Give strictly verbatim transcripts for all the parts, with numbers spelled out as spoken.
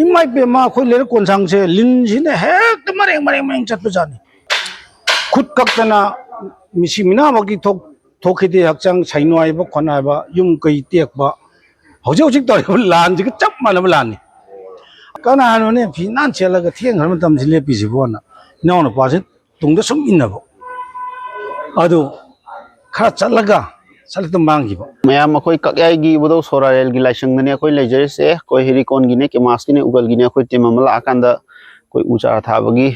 ꯏꯃꯥ ꯏꯕꯦꯝꯃ, ꯑꯩꯈꯣꯏ ꯂꯩꯔꯛ ꯀꯣꯟꯁꯥꯡꯁꯦ ꯂꯤꯟꯁꯤꯅ ꯍꯦꯛꯇ ꯃꯔꯦꯡ ꯃꯔꯦꯡ ꯃꯔꯦꯡ ꯆꯠꯄꯖꯥꯠꯅꯤ꯫ ꯈꯨꯠ ꯀꯛꯇꯅ ꯃꯤꯁꯤ ꯃꯤꯅꯥꯃꯛꯇꯤ ꯊꯣꯛ-, ꯊꯣꯛꯈꯤꯗꯦ, ꯍꯛꯆꯥꯡ ꯁꯩꯅꯣꯏꯕ ꯈꯣꯠꯅꯣꯏꯕ, ꯌꯨꯝ ꯀꯩ ꯇꯦꯛꯄ, ꯍꯧꯖꯤꯛ ꯍꯧꯖꯤꯛ ꯇꯧꯔꯤꯕ ꯂꯥꯟꯁꯤꯒ ꯆꯞ ꯃꯥꯟꯅꯕ ꯂꯥꯟꯅꯤ꯫ ꯀꯅꯥꯅꯣꯅꯦ ꯐꯤ ꯅꯥꯟ ꯁꯦꯠꯂꯒ ꯊꯦꯡꯈ꯭ꯔ ꯃꯇꯝꯁꯤ ꯂꯦꯞꯄꯤꯁꯤꯕꯣꯅ ꯏꯅꯥꯎꯅꯨꯄꯥꯁꯤ ꯇꯨꯡꯗ ꯁꯨꯝ ꯏꯟꯅꯕ꯫ ꯑꯗꯨ ꯈꯔ ꯆꯠꯂꯒ ꯆꯠꯂꯛꯇ ꯃꯥꯡꯈꯤꯕ꯫ ꯃꯌꯥꯝ ꯑꯩꯈꯣꯏ ꯀꯛꯌꯥꯏꯒꯤ ꯏꯕꯨꯙꯧ ꯁꯣꯔꯥꯔꯦꯜꯒꯤ ꯂꯥꯏꯁꯪꯗꯅꯦ ꯑꯩꯈꯣꯏ ꯂꯩꯖꯔꯤꯁꯦ꯫ ꯑꯩꯈꯣꯏ ꯍꯤꯔꯤꯀꯣꯟꯒꯤꯅꯦ, ꯀꯦꯃꯥꯁꯀꯤꯅꯦ, ꯎꯒꯜꯒꯤꯅꯦ ꯑꯩꯈꯣꯏ ꯇꯤꯝ ꯑꯃ ꯂꯥꯛꯑꯀꯥꯟꯗ ꯑꯩꯈꯣꯏ ꯎ ꯆꯥꯔꯥ ꯊꯥꯕꯒꯤ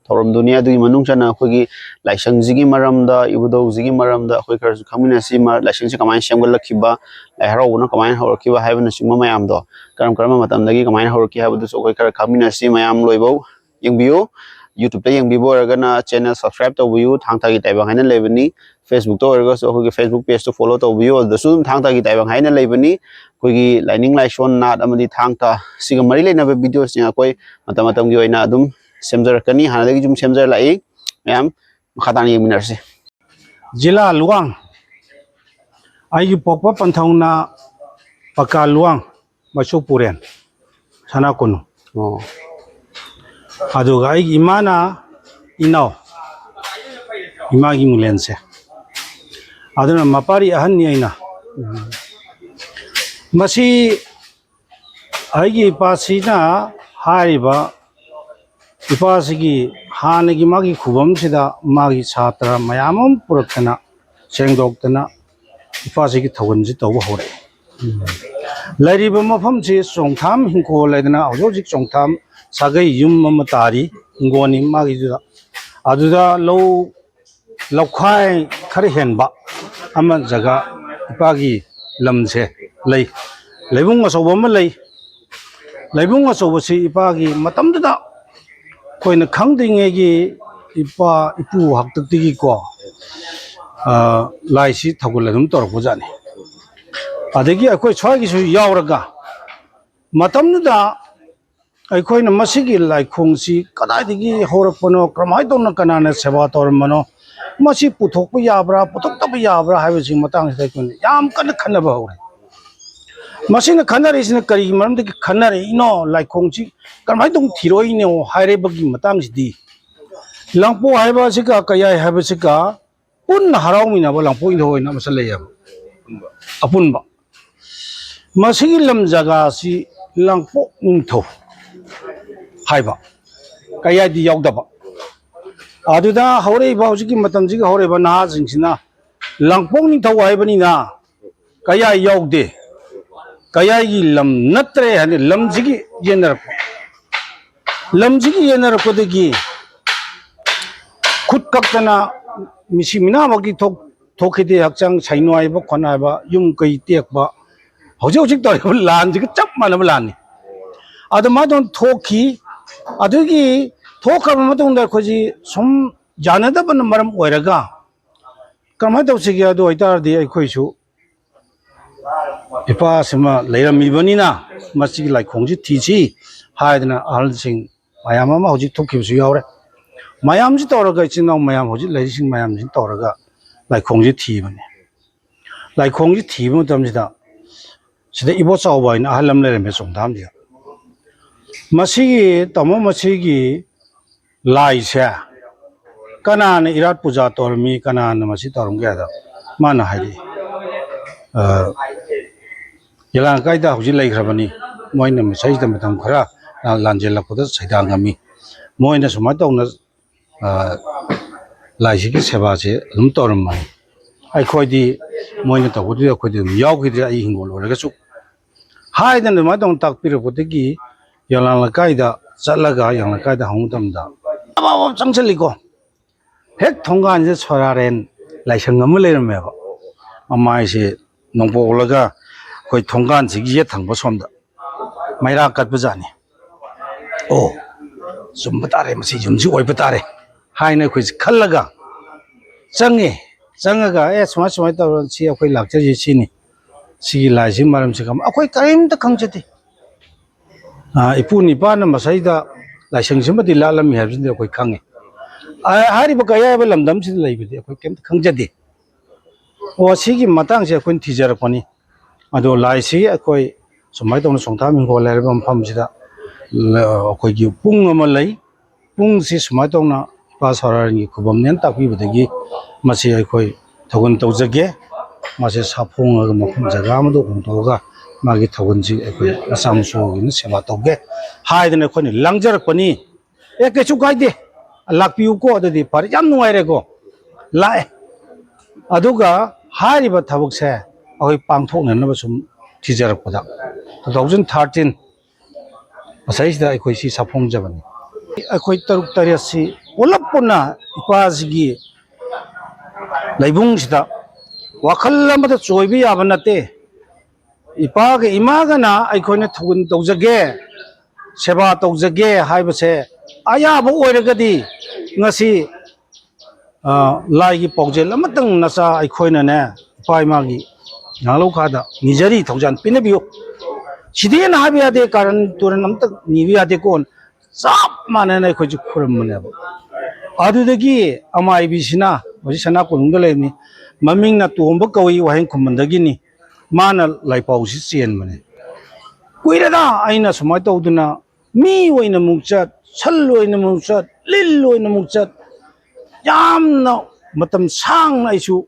ꯊꯧꯔꯝꯗꯨꯅꯤ꯫ ꯑꯗꯨꯒꯤ ꯃꯅꯨꯡ ꯆꯟꯅ ꯑꯩꯈꯣꯏꯒꯤ ꯂꯥꯏꯁꯪꯁꯤꯒꯤ ꯃꯔꯝꯗ, ꯏꯕꯨꯙꯧꯁꯤꯒꯤ ꯃꯔꯝꯗ ꯑꯩꯈꯣꯏ ꯈꯔꯁꯨ ꯈꯪꯃꯤꯟꯅꯁꯤ꯫ ꯃ-, ꯂꯥꯏꯁꯪꯁꯤ ꯀꯃꯥꯏꯅ ꯁꯦꯝꯒꯠꯂꯛꯈꯤꯕ, ꯂꯥꯏ ꯍꯔꯥꯎꯕꯅ ꯀꯃꯥꯏꯅ ꯍꯧꯔꯛꯈꯤꯕ ꯍꯥꯏꯕꯅꯆꯤꯡꯕ ꯃꯌꯥꯝꯗꯣ, ꯀꯔꯝ ꯀꯔꯝꯕ ꯃꯇꯝꯗꯒꯤ ꯀꯃꯥꯏꯅ ꯍꯧꯔꯛꯈꯤ ꯍꯥꯏꯕꯗꯨꯁꯨ ꯑꯩꯈꯣꯏ ꯈꯔ ꯈꯪꯃꯤꯟꯅꯁꯤ꯫ ꯃꯌꯥꯝ ꯂꯣꯏꯕꯧ ꯌꯦꯡꯕꯤꯌꯨ꯫ YouTube-ꯇ ꯌꯦꯡꯕꯤꯕ ꯑꯣꯏꯔꯒꯅ channel subscribe ꯇꯧꯕꯤꯌꯨ, ꯊꯥꯡ ꯊꯥꯒꯤ ꯇꯥꯏꯕꯪ ꯍꯥꯏꯅ ꯂꯩꯕꯅꯤ꯫ Facebook-ꯇ ꯑꯣꯏꯔꯒꯁꯨ ꯑꯩꯈꯣꯏꯒꯤ Facebook page-ꯇꯨ follow ꯇꯧꯕꯤꯌꯨ, ꯑꯗꯨꯗꯁꯨ ꯑꯗꯨꯝ ꯊꯥꯡ ꯊꯥꯒꯤ ꯇꯥꯏꯕꯪ ꯍꯥꯏꯅ ꯂꯩꯕꯅꯤ꯫ ꯑꯩꯈꯣꯏꯒꯤ ꯂꯥꯏꯅꯤꯡ ꯂꯥꯏꯁꯣꯟ, ꯅꯥꯠ ꯑꯃꯗꯤ ꯊꯥꯡ ꯇꯥ ꯁꯤꯒ ꯃꯔꯤ ꯂꯩꯅꯕ video-ꯁꯤꯡ ꯑꯩꯈꯣꯏ ꯃꯇꯝ ꯃꯇꯝꯒꯤ ꯑꯣꯏꯅ ꯑꯗꯨꯝ ꯁꯦꯝꯖꯔꯛꯀꯅꯤ, ꯍꯥꯟꯅꯗꯒꯤ ꯁꯨꯝ ꯁꯦꯝꯖꯔꯛꯂꯛꯏ꯫ ꯃꯌꯥꯝ ꯃꯈꯥ ꯇꯥꯅ ꯌꯦꯡꯃꯤꯟꯅꯔꯁꯤ꯫ ꯖꯤꯂꯥ ꯂꯨꯋꯥꯡ, ꯑꯩꯒꯤ ꯄꯣꯛꯄ ꯄꯟꯊꯧꯅ ꯄꯀꯥ ꯂꯨꯋꯥꯡ, ꯃꯆꯨ ꯄꯨꯔꯦꯟ, ꯁꯅꯥ ꯀꯣꯅꯨꯡ꯫ ꯑꯣ꯫ ꯑꯗꯨꯒ ꯑꯩꯒꯤ ꯏꯃꯥꯅ ꯏꯅꯥꯎ, ꯏꯃꯥꯒꯤ ꯃꯤꯡꯂꯦꯟꯁꯦ꯫ ꯑꯗꯨꯅ ꯃꯄꯥꯔꯤ ꯑꯍꯟꯅꯤ ꯑꯩꯅ꯫ ꯃꯁꯤ ꯑꯩꯒꯤ ꯏꯄꯥꯁꯤꯅ ꯍꯥꯏꯔꯤꯕ ꯏꯄꯥꯁꯤꯒꯤ ꯍꯥꯟꯅꯒꯤ ꯃꯥꯒꯤ ꯈꯨꯕꯝꯁꯤꯗ ꯃꯥꯒꯤ ꯁꯥꯇ꯭ꯔ ꯃꯌꯥꯝ ꯑꯃ ꯄꯨꯔꯛꯇꯅ, ꯁꯦꯡꯗꯣꯛꯇꯅ ꯏꯄꯥꯁꯤꯒꯤ ꯊꯧꯒꯜꯁꯤ ꯇꯧꯕ ꯍꯧꯔꯛꯑꯦ꯫ ꯂꯩꯔꯤꯕ ꯃꯐꯝꯁꯤ ꯆꯣꯡꯊꯥꯝ ꯍꯤꯡꯈꯣꯜ ꯍꯥꯏꯗꯅ ꯍꯧꯖꯤꯛ ꯍꯧꯖꯤꯛ ꯆꯣꯡꯊꯥꯝ ꯁꯥꯒꯩ ꯌꯨꯝ ꯑꯃ ꯇꯥꯔꯤ, ꯍꯤꯡꯒꯣꯜꯅꯤ ꯃꯥꯒꯤꯗꯨꯗ꯫ ꯑꯗꯨꯗ ꯂꯧ ꯂꯧꯈꯥꯏ ꯈꯔ ꯍꯦꯟꯕ ꯑꯃ ꯖꯒꯥ ꯏꯄꯥꯒꯤ ꯂꯝꯁꯦ ꯂꯩ꯫ ꯂꯩꯕꯨꯡ ꯑꯆꯧꯕ ꯑꯃ ꯂꯩ꯫ ꯂꯩꯕꯨꯡ ꯑꯆꯧꯕꯁꯤ ꯏꯄꯥꯒꯤ ꯃꯇꯝꯗꯨꯗ ꯑꯩꯈꯣꯏꯅ ꯈꯪꯗ꯭ꯔꯤꯉꯩꯒꯤ ꯏꯄꯥ ꯏꯄꯨ ꯍꯥꯛꯇꯛꯇꯒꯤꯀꯣ, ꯑ, ꯂꯥꯏꯁꯤ ꯊꯧꯒꯜ ꯑꯗꯨꯝ ꯇꯧꯔꯛꯄꯖꯥꯠꯅꯤ꯫ ꯑꯗꯒꯤ ꯑꯩꯈꯣꯏ ꯁ꯭ꯋꯥꯏꯒꯤꯁꯨ ꯌꯥꯎꯔꯒ ꯃꯇꯝꯗꯨꯗ ꯑꯩꯈꯣꯏꯅ ꯃꯁꯤꯒꯤ ꯂꯥꯏꯈꯣꯡꯁꯤ ꯀꯗꯥꯏꯗꯒꯤ ꯍꯧꯔꯛꯄꯅꯣ, ꯀꯔꯝꯍꯥꯏꯅ ꯇꯧꯅ ꯀꯅꯥꯅ ꯁꯦꯕꯥ ꯇꯧꯔꯝꯕꯅꯣ, ꯃꯁꯤ ꯄꯨꯊꯣꯛꯄ ꯌꯥꯕ꯭ꯔꯥ, ꯄꯨꯊꯣꯛꯇꯕ ꯌꯥꯕ꯭ꯔꯥ ꯍꯥꯏꯕꯁꯤꯒꯤ ꯃꯇꯥꯡꯁꯤꯗ ꯑꯩꯈꯣꯏꯅ ꯌꯥꯝ ꯀꯟꯅ ꯈꯟꯅꯕ ꯍꯧꯔꯦ꯫ ꯃꯁꯤꯅ ꯈꯟꯅꯔꯤꯁꯤꯅ ꯀꯔꯤꯒꯤ ꯃꯔꯝꯗꯒꯤ ꯈꯟꯅꯔꯛꯏꯅꯣ? ꯂꯥꯏꯈꯣꯡꯁꯤ ꯀꯔꯝꯍꯥꯏꯅ ꯇꯧꯅ ꯊꯤꯔꯛꯏꯅꯣ ꯍꯥꯏꯔꯤꯕꯒꯤ ꯃꯇꯥꯡꯁꯤꯗꯤ, ꯂꯥꯡꯄꯣꯛ ꯍꯥꯏꯕ ꯑꯁꯤꯒ ꯀꯌꯥꯏ ꯍꯥꯏꯕꯁꯤꯒ ꯄꯨꯟꯅ ꯍꯔꯥꯎꯃꯤꯟꯅꯕ ꯂꯥꯡꯄꯣꯛ ꯅꯤꯡꯊꯧ ꯑꯣꯏꯅ ꯑꯃꯁꯨ ꯂꯩꯌꯦꯕ, ꯑꯄꯨꯟꯕ꯫ ꯃꯁꯤꯒꯤ ꯂꯝ ꯖꯒꯥꯁꯤ ꯂꯥꯡꯄꯣꯛ ꯅꯤꯡꯊꯧ ꯍꯥꯏꯕ, ꯀꯌꯥꯏꯗꯤ ꯌꯥꯎꯗꯕ꯫ ꯑꯗꯨꯗ ꯍꯧꯔꯛꯏꯕ, ꯍꯧꯖꯤꯛꯀꯤ ꯃꯇꯝꯁꯤꯒꯤ ꯍꯧꯔꯛꯏꯕ ꯅꯍꯥꯁꯤꯡꯁꯤꯅ ꯂꯥꯡꯄꯣꯛ ꯅꯤꯡꯊꯧ ꯍꯥꯏꯕꯅꯤꯅ ꯀꯌꯥꯏ ꯌꯥꯎꯗꯦ, ꯀꯌꯥꯏꯒꯤ ꯂꯝ ꯅꯠꯇ꯭ꯔꯦ ꯍꯥꯏꯅ ꯂꯝꯁꯤꯒꯤ ꯌꯦꯟꯅꯔꯛꯄ, ꯂꯝꯁꯤꯒꯤ ꯌꯦꯟꯅꯔꯛꯄꯗꯒꯤ ꯈꯨꯠ ꯀꯛꯇꯅ ꯃꯤꯁꯤ ꯃꯤꯅꯥꯃꯛꯀꯤ ꯊꯣꯛ-, ꯊꯣꯛꯈꯤꯗꯦ꯫ ꯍꯛꯆꯥꯡ ꯁꯥꯏꯅꯣ ꯍꯥꯏꯕ, ꯈꯣꯠꯅ ꯍꯥꯏꯕ, ꯌꯨꯝ ꯀꯩ ꯇꯦꯛꯄ, ꯍꯧꯖꯤꯛ ꯍꯧꯖꯤꯛ ꯇꯧꯔꯤꯕ ꯂꯥꯟꯁꯤꯒ ꯆꯞ ꯃꯥꯟꯅꯕ ꯂꯥꯟꯅꯤ꯫ ꯑꯗꯨꯃꯥꯏꯅ ꯇꯧꯗꯅ ꯊꯣꯛꯈꯤ꯫ ꯑꯗꯨꯒꯤ ꯊꯣꯛꯈ꯭ꯔꯕ ꯃꯇꯨꯡꯗ ꯑꯩꯈꯣꯏꯁꯤ ꯁꯨꯝ ꯌꯥꯅꯗꯕꯅ ꯃꯔꯝ ꯑꯣꯏꯔꯒ ꯀꯔꯝꯍꯥꯏꯅ ꯇꯧꯁꯤꯒꯦ? ꯑꯗꯨ ꯑꯣꯏꯇꯥꯔꯗꯤ ꯑꯩꯈꯣꯏꯁꯨ ꯏꯄꯥꯁꯤꯃ ꯂꯩꯔꯝꯃꯤꯕꯅꯤꯅ ꯃꯁꯤꯒꯤ ꯂꯥꯏꯈꯣꯡꯁꯤ ꯊꯤꯁꯤ ꯍꯥꯏꯗꯅ ꯑꯍꯜꯁꯤꯡ ꯃꯌꯥꯝ ꯑꯃ ꯍꯧꯖꯤꯛ ꯊꯣꯛꯈꯤꯕꯁꯨ ꯌꯥꯎꯔꯦ꯫ ꯃꯌꯥꯝꯁꯤ ꯇꯧꯔꯒ, ꯏꯆꯤꯟ ꯏꯅꯥꯎ ꯃꯌꯥꯝ, ꯍꯧꯖꯤꯛ ꯂꯩꯔꯤꯁꯤꯡ ꯃꯌꯥꯝꯁꯤ ꯇꯧꯔꯒ ꯂꯥꯏꯈꯣꯡꯁꯤ ꯊꯤꯕꯅꯤ꯫ ꯂꯥꯏꯈꯣꯡꯁꯤ ꯊꯤꯕ ꯃꯇꯝꯁꯤꯗ ꯁꯤꯗ ꯏꯕꯣꯆꯥꯎꯕ ꯍꯥꯏꯅ ꯑꯍꯜ ꯑꯃ ꯂꯩꯔꯝꯃꯦ ꯆꯣꯡꯊꯥꯝꯁꯤꯗ꯫ ꯃꯁꯤꯒꯤ, ꯇꯥꯃꯣ, ꯃꯁꯤꯒꯤ ꯂꯥꯏꯁꯦ ꯀꯅꯥꯅ ꯏꯔꯥꯠ ꯄꯨꯖꯥ ꯇꯧꯔꯝꯃꯤ, ꯀꯅꯥꯅ ꯃꯁꯤ ꯇꯧꯔꯝꯒꯦ ꯍꯥꯏꯗ ꯃꯥꯅ ꯍꯥꯏꯔꯛꯏ, ꯑ, "ꯌꯦꯂꯥꯡ ꯂꯩꯀꯥꯏꯗ ꯍꯧꯖꯤꯛ ꯂꯩꯈ꯭ꯔꯕꯅꯤ꯫ ꯃꯣꯏꯅ ꯃꯁꯤꯗ ꯃꯇꯝ ꯈꯔ ꯂꯥꯟꯖꯦꯜꯂꯛꯄꯗ ꯁꯩꯗꯥꯡꯉꯝꯃꯤ꯫ ꯃꯣꯏꯅ ꯁꯨꯃꯥꯏꯅ ꯇꯧꯅ, ꯑ, ꯂꯥꯏꯁꯤꯒꯤ ꯁꯦꯕꯥꯁꯦ ꯑꯗꯨꯝ ꯇꯧꯔꯝꯕꯅꯤ꯫ ꯑꯩꯈꯣꯏꯗꯤ ꯃꯣꯏꯅ ꯇꯧꯕꯗꯨꯗꯤ ꯑꯩꯈꯣꯏꯗꯤ ꯑꯗꯨꯝ ꯌꯥꯎꯈꯤꯗ꯭ꯔꯦ, ꯑꯩ ꯍꯤꯡꯒꯣꯜ ꯑꯣꯏꯔꯒꯁꯨ" ꯍꯥꯏꯗꯅ ꯑꯗꯨꯃꯥꯏꯅ ꯇꯧꯅ ꯇꯥꯛꯄꯤꯔꯛꯄꯗꯒꯤ ꯌꯦꯂꯥꯡ ꯂꯩꯀꯥꯏꯗ ꯆꯠꯂꯒ ꯌꯦꯂꯥꯡ ꯂꯩꯀꯥꯏꯗ ꯍꯪꯕ ꯃꯇꯝꯗ ꯑꯃꯃꯝ ꯆꯪꯁꯤꯜꯂꯤꯀꯣ꯫ ꯍꯦꯛ ꯊꯣꯡꯒꯥꯟꯁꯤꯗ ꯁꯣꯔꯥꯔꯦꯟ ꯂꯥꯏꯁꯪ ꯑꯃ ꯂꯩꯔꯝꯃꯦꯕ꯫ ꯃꯃꯥꯏꯁꯦ ꯅꯣꯡꯄꯣꯛꯂꯒ ꯑꯩꯈꯣꯏ ꯊꯣꯡꯒꯥꯟꯁꯤꯒꯤ ꯌꯦꯠ ꯊꯪꯕ ꯁꯣꯝꯗ ꯃꯩꯔꯥ ꯀꯠꯄꯖꯥꯠꯅꯤ꯫ "ꯑꯣ, ꯆꯨꯝꯕ ꯇꯥꯔꯦ, ꯃꯁꯤ ꯌꯨꯝꯁꯤ ꯑꯣꯏꯕ ꯇꯥꯔꯦ" ꯍꯥꯏꯅ ꯑꯩꯈꯣꯏꯁꯦ ꯈꯜꯂꯒ ꯆꯪꯉꯦ꯫ ꯆꯪꯉꯒ, "ꯑꯦ, ꯁꯨꯃꯥꯏ ꯁꯨꯃꯥꯏꯅ ꯇꯧꯔ ꯁꯤ ꯑꯩꯈꯣꯏ ꯂꯥꯛꯆꯔꯤꯁꯦ ꯁꯤꯅꯤ, ꯁꯤꯒꯤ ꯂꯥꯏꯁꯤꯒꯤ ꯃꯔꯝꯁꯤ ꯈꯪꯕ-," ꯑꯩꯈꯣꯏ ꯀꯔꯤꯝꯇ ꯈꯪꯖꯗꯦ꯫ ꯑ, ꯏꯄꯨ ꯅꯤꯄꯥꯅ ꯃꯁꯤꯗ ꯂꯥꯏꯁꯪꯁꯤꯃꯗꯤ ꯂꯥꯠꯂꯝꯃꯤ ꯍꯥꯏꯕꯁꯤꯗꯤ ꯑꯩꯈꯣꯏ ꯈꯪꯉꯤ꯫ ꯑ, ꯍꯥꯏꯔꯤꯕ ꯀꯌꯥꯏꯕ ꯂꯝꯗꯝꯁꯤꯗ ꯂꯩꯕꯗꯤ ꯑꯩꯈꯣꯏ ꯀꯩꯝꯇ ꯈꯪꯖꯗꯦ꯫ ꯑꯣ, ꯁꯤꯒꯤ ꯃꯇꯥꯡꯁꯦ ꯑꯩꯈꯣꯏꯅ ꯊꯤꯖꯔꯛꯄꯅꯤ꯫ ꯑꯗꯣ ꯂꯥꯏꯁꯤ ꯑꯩꯈꯣꯏ ꯁꯨꯃꯥꯏꯅ ꯇꯧꯅ ꯁꯣꯡꯊꯥꯝ ꯏꯪꯈꯣꯜ ꯍꯥꯏꯔꯤꯕ ꯃꯐꯝꯁꯤꯗ, ꯑ, ꯑꯩꯈꯣꯏꯒꯤ ꯄꯨꯡ ꯑꯃ ꯂꯩ꯫ ꯄꯨꯡꯁꯤ ꯁꯨꯃꯥꯏꯅ ꯇꯧꯅ ꯏꯄꯥ ꯁꯣꯔꯥꯔꯦꯟꯒꯤ ꯈꯨꯕꯝꯅꯦꯅ ꯇꯥꯛꯄꯤꯕꯗꯒꯤ ꯃꯁꯤ ꯑꯩꯈꯣꯏ ꯊꯧꯒꯜ ꯇꯧꯖꯒꯦ꯫ ꯃꯁꯤ ꯁꯥꯐꯣꯡꯉꯒ ꯃꯐꯝ ꯖꯒꯥ ꯑꯃꯗ ꯍꯣꯡꯗꯣꯛꯑꯒ ꯃꯥꯒꯤ ꯊꯧꯒꯜꯁꯤ ꯑꯩꯈꯣꯏ ꯃꯆꯥ ꯃꯁꯨꯒꯤꯅ ꯁꯦꯕꯥ ꯇꯧꯒꯦ ꯍꯥꯏꯗꯅ ꯑꯩꯈꯣꯏꯅ ꯂꯥꯡꯖꯔꯛꯄꯅꯤ꯫ ꯑꯦ, ꯀꯩꯁꯨ ꯀꯥꯏꯗꯦ, ꯂꯥꯛꯄꯤꯌꯨꯀꯣ, ꯑꯗꯨꯗꯤ ꯐꯔꯦ, ꯌꯥꯝ ꯅꯨꯡꯉꯥꯏꯔꯦꯀꯣ, ꯂꯥꯛꯑꯦ꯫ ꯑꯗꯨꯒ ꯍꯥꯏꯔꯤꯕ ꯊꯕꯛꯁꯦ ꯑꯩꯈꯣꯏ ꯄꯥꯡꯊꯣꯛꯅꯅꯕ ꯁꯨꯝ ꯊꯤꯖꯔꯛꯄꯗ, two thousand thirteen ꯃꯁꯤꯗꯩꯁꯤꯗ ꯑꯩꯈꯣꯏ ꯁꯤ ꯁꯥꯐꯣꯡꯖꯕꯅꯤ꯫ ꯑꯩꯈꯣꯏ ꯇꯔꯨꯛ ꯇꯔꯦꯠꯁꯤ ꯄꯨꯂꯞ ꯄꯨꯟꯅ ꯏꯄꯥꯁꯤꯒꯤ ꯂꯩꯕꯨꯡꯁꯤꯗ ꯋꯥꯈꯜ ꯑꯃꯗ ꯆꯣꯏꯕ ꯌꯥꯕ ꯅꯠꯇꯦ꯫ ꯏꯄꯥꯒ ꯏꯃꯥꯒꯅ ꯑꯩꯈꯣꯏꯅ ꯊꯧꯒꯜ ꯇꯧꯖꯒꯦ, ꯁꯦꯕꯥ ꯇꯧꯖꯒꯦ ꯍꯥꯏꯕꯁꯦ ꯑꯌꯥꯕ ꯑꯣꯏꯔꯒꯗꯤ ꯉꯁꯤ, ꯑ, ꯂꯥꯏꯒꯤ ꯄꯥꯎꯖꯦꯜ ꯑꯃꯇꯪ ꯅꯆꯥ ꯑꯩꯈꯣꯏꯅꯅꯦ, ꯏꯄꯥ ꯏꯃꯥꯒꯤ ꯉꯥꯡꯂꯧ ꯈꯥꯗ ꯅꯤꯖꯔꯤ, ꯊꯧꯖꯥꯟ ꯄꯤꯅꯕꯤꯌꯨ꯫ ꯁꯤꯗꯦꯅ ꯍꯥꯏꯕ ꯌꯥꯗꯦ, ꯀꯥꯔꯟ ꯇꯨꯔꯟ ꯑꯃꯇ ꯅꯤꯕ ꯌꯥꯗꯦꯀꯣ꯫ ꯆꯞ ꯃꯥꯟꯅꯅ ꯑꯩꯈꯣꯏꯁꯨ ꯈꯨꯔꯨꯝꯕꯅꯦꯕ꯫ ꯑꯗꯨꯗꯒꯤ ꯑꯃꯥꯏꯕꯤꯁꯤꯅ ꯍꯧꯖꯤꯛ ꯁꯅꯥ ꯀꯣꯅꯨꯡꯗ ꯂꯩꯕꯅꯤ, ꯃꯃꯤꯡꯅ ꯇꯣꯝꯕ ꯀꯧꯏ, ꯋꯥꯍꯦꯡ ꯈꯨꯃꯟꯗꯒꯤꯅꯤ꯫ ꯃꯥꯅ ꯂꯥꯏꯄꯥꯎꯁꯤ ꯆꯦꯟꯕꯅꯦ꯫ ꯀꯨꯏꯔꯦꯗ ꯑꯩꯅ ꯁꯨꯃꯥꯏꯅ ꯇꯧꯗꯅ ꯃꯤ ꯑꯣꯏꯅ ꯑꯃꯨꯛ ꯆꯠ, ꯁꯟ ꯑꯣꯏꯅ ꯑꯃꯨꯛ ꯆꯠ, ꯂꯤꯟ ꯑꯣꯏꯅ ꯑꯃꯨꯛ ꯆꯠ, ꯌꯥꯝꯅ ꯃꯇꯝ ꯁꯥꯡꯅ ꯑꯩꯁꯨ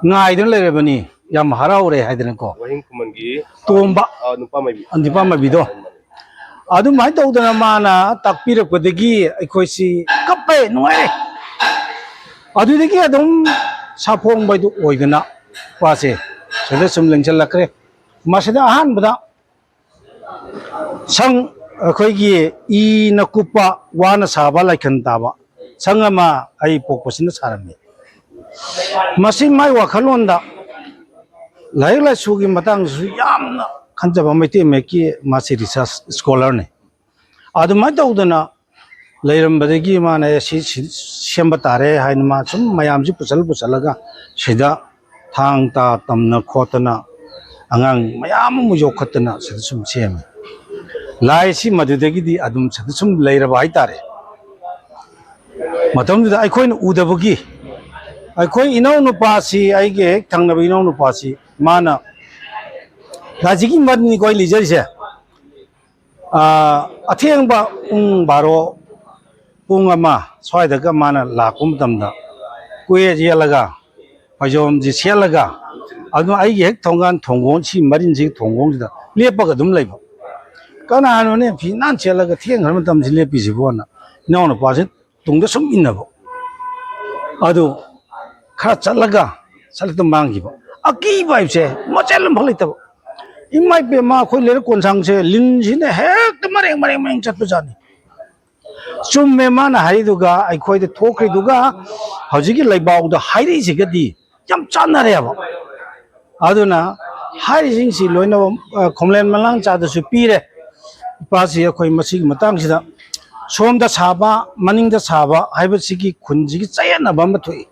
ꯉꯥꯏꯗꯨꯅ ꯂꯩꯔꯕꯅꯤ, ꯌꯥꯝ ꯍꯔꯥꯎꯔꯦ ꯍꯥꯏꯗꯅꯀꯣ꯫ ꯋꯥꯍꯦꯡ ꯈꯨꯃꯟꯒꯤ ꯇꯣꯝꯕ꯫ ꯑ, ꯅꯨꯄꯥ ꯃꯥꯏꯕꯤ꯫ ꯅꯨꯄꯥ ꯃꯥꯏꯕꯤꯗꯣ꯫ ꯑꯗꯨꯃꯥꯏꯅ ꯇꯧꯗꯅ ꯃꯥꯅ ꯇꯥꯛꯄꯤꯔꯛꯄꯗꯒꯤ ꯑꯩꯈꯣꯏꯁꯤ ꯀꯞꯄꯦ, ꯅꯨꯡꯉꯥꯏꯔꯦ꯫ ꯑꯗꯨꯗꯒꯤ ꯑꯗꯨꯝ ꯁꯥꯐꯣꯡꯕ ꯍꯥꯏꯗꯨ ꯑꯣꯏꯗꯅ ꯏꯄꯥꯁꯦ ꯁꯤꯗ ꯁꯨꯝ ꯂꯦꯡꯁꯤꯜꯂꯛꯈ꯭ꯔꯦ꯫ ꯃꯁꯤꯗ ꯑꯍꯥꯟꯕꯗ ꯁꯪ, ꯑꯩꯈꯣꯏꯒꯤ ꯏꯅ ꯀꯨꯞꯄ ꯋꯥꯅ ꯁꯥꯕ ꯂꯥꯏꯈꯟ ꯇꯥꯕ ꯁꯪ ꯑꯃ ꯑꯩ ꯄꯣꯛꯄꯁꯤꯅ ꯁꯥꯔꯝꯃꯤ꯫ ꯃꯁꯤ ꯃꯥꯏ ꯋꯥꯈꯜꯂꯣꯟꯗ ꯂꯥꯏꯔꯤꯛ ꯂꯥꯏꯁꯨꯒꯤ ꯃꯇꯥꯡꯗꯁꯨ ꯌꯥꯝꯅ ꯈꯟꯖꯕ ꯃꯩꯇꯩ ꯃꯌꯦꯛꯀꯤ ꯃꯥꯁꯤ research scholarꯅꯤ꯫ ꯑꯗꯨꯃꯥꯏꯅ ꯇꯧꯗꯅ ꯂꯩꯔꯝꯕꯗꯒꯤ ꯃꯥꯅ, "ꯑꯦ, ꯁꯤ, ꯁꯤ ꯁꯦꯝꯕ ꯇꯥꯔꯦ" ꯍꯥꯏꯅ ꯃꯥ ꯁꯨꯝ ꯃꯌꯥꯝꯁꯤ ꯄꯨꯁꯜ ꯄꯨꯁꯜꯂꯒ ꯁꯤꯗ ꯊꯥꯡ ꯇꯥ ꯇꯝꯅ ꯈꯣꯠꯇꯅ ꯑꯉꯥꯡ ꯃꯌꯥꯝ ꯑꯃ ꯌꯣꯛꯈꯠꯇꯅ ꯁꯤꯗ ꯁꯨꯝ ꯁꯦꯝꯃꯤ꯫ ꯂꯥꯏꯁꯤ ꯃꯗꯨꯗꯒꯤꯗꯤ ꯑꯗꯨꯝ ꯁꯤꯗ ꯁꯨꯝ ꯂꯩꯔꯕ ꯍꯥꯏꯇꯥꯔꯦ꯫ ꯃꯇꯝꯗꯨꯗ ꯑꯩꯈꯣꯏꯅ ꯎꯗꯕꯒꯤ, ꯑꯩꯈꯣꯏ ꯏꯅꯥꯎꯅꯨꯄꯥꯁꯤ, ꯑꯩꯒꯤ ꯍꯦꯛ ꯊꯪꯅꯕ ꯏꯅꯥꯎꯅꯨꯄꯥꯁꯤ, ꯃꯥꯅ ꯂꯥꯏꯁꯤꯒꯤ ꯃꯔꯝꯅꯤꯀꯣ ꯑꯩ ꯂꯤꯖꯔꯤꯁꯦ꯫ ꯑꯥ, ꯑꯊꯦꯡꯕ ꯄꯨꯡ ꯕꯥꯔꯣ, ꯄꯨꯡ ꯑꯃ ꯁ꯭ꯋꯥꯏꯗꯒ ꯃꯥꯅ ꯂꯥꯛꯄ ꯃꯇꯝꯗ ꯀꯣꯏꯌꯦꯠ ꯌꯦꯠꯂꯒ, ꯐꯩꯖꯣꯝꯁꯤ ꯁꯦꯠꯂꯒ, ꯑꯗꯨ ꯑꯩꯒꯤ ꯍꯦꯛ ꯊꯣꯡꯒꯥꯟ ꯊꯣꯡꯒꯣꯟ, ꯁꯤ ꯃꯔꯤꯟꯁꯤꯒꯤ ꯊꯣꯡꯒꯣꯟꯁꯤꯗ ꯂꯦꯞꯄꯒ ꯑꯗꯨꯝ ꯂꯩꯕ꯫ "ꯀꯅꯥꯅꯣꯅꯦ ꯐꯤ ꯅꯥꯟ ꯁꯦꯠꯂꯒ ꯊꯦꯡꯈ꯭ꯔ ꯃꯇꯝꯁꯤ ꯂꯦꯞꯄꯤꯁꯤꯕꯣꯅ?" ꯏꯅꯥꯎꯅꯨꯄꯥꯁꯤ ꯇꯨꯡꯗ ꯁꯨꯝ ꯏꯟꯅꯕ꯫ ꯑꯗꯨ ꯈꯔ ꯆꯠꯂꯒ ꯁꯠ ꯍꯦꯛꯇ ꯃꯥꯡꯈꯤꯕ꯫ ꯑꯀꯤꯕ ꯍꯥꯏꯕꯁꯦ ꯃꯆꯦꯠ ꯑꯃꯐꯥꯎ ꯂꯩꯇꯕ꯫ ꯏꯃꯥ ꯏꯕꯦꯝꯃ, ꯑꯩꯈꯣꯏ ꯂꯩꯔꯛ ꯀꯣꯟꯁꯥꯡꯁꯦ ꯂꯤꯟꯁꯤꯅ ꯍꯦꯛꯇ ꯃꯔꯦꯡ ꯃꯔꯦꯡ ꯃꯔꯦꯡ ꯆꯠꯄꯖꯥꯠꯅꯤ꯫ ꯆꯨꯝꯃꯦ ꯃꯥꯅ ꯍꯥꯏꯔꯤꯗꯨꯒ ꯑꯩꯈꯣꯏꯗ ꯊꯣꯛꯈ꯭ꯔꯤꯗꯨꯒ ꯍꯧꯖꯤꯛꯀꯤ ꯂꯩꯕꯥꯎꯗ ꯍꯥꯏꯔꯛꯏꯁꯤꯒꯗꯤ ꯌꯥꯝ ꯆꯥꯟꯅꯔꯦꯕ꯫ ꯑꯗꯨꯅ ꯍꯥꯏꯔꯤꯁꯤꯡꯁꯤ ꯂꯣꯏꯅꯃꯛ, ꯑ, ꯈꯣꯝꯂꯦꯟ ꯃꯂꯥꯡ ꯆꯥꯗꯁꯨ ꯄꯤꯔꯦ꯫ ꯏꯄꯥꯁꯤ ꯑꯩꯈꯣꯏ ꯃꯁꯤꯒꯤ ꯃꯇꯥꯡꯁꯤꯗ ꯁꯣꯝꯗ ꯁꯥꯕ, ꯃꯅꯤꯡꯗ ꯁꯥꯕ ꯍꯥꯏꯕꯁꯤꯒꯤ ꯈꯨꯟꯁꯤꯒꯤ ꯆꯌꯦꯠꯅꯕ ꯑꯃ ꯊꯣꯛꯏ꯫